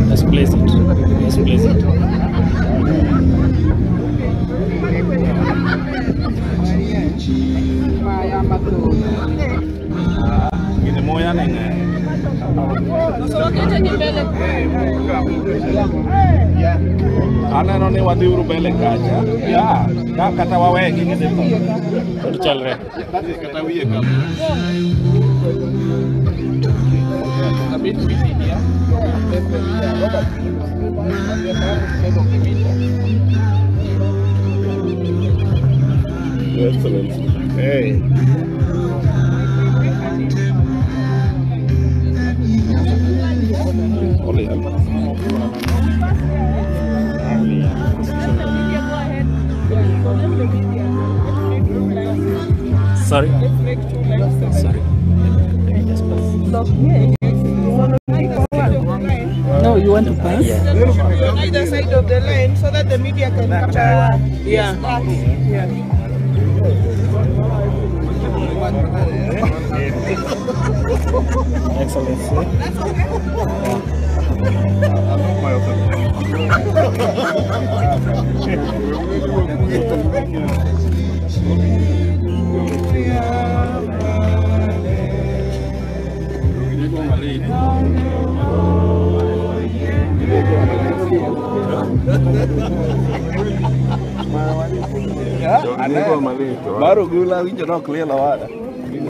Let's place it. Let's place it. Gini muya ni ng'eny. Aneno ni wadhi uru mbele kacha. Ya, ka kata wawegi gidhi tho. Kod chalre. Kata wiye ka. Your Excellency. Hey. Ole. Sorry. Sorry. Let me just pass. No, you want to pass? Yeah. On either side of the line so that the media can capture. Yeah. Yeah. Excellency. Mar ogula winjo nok liel owada.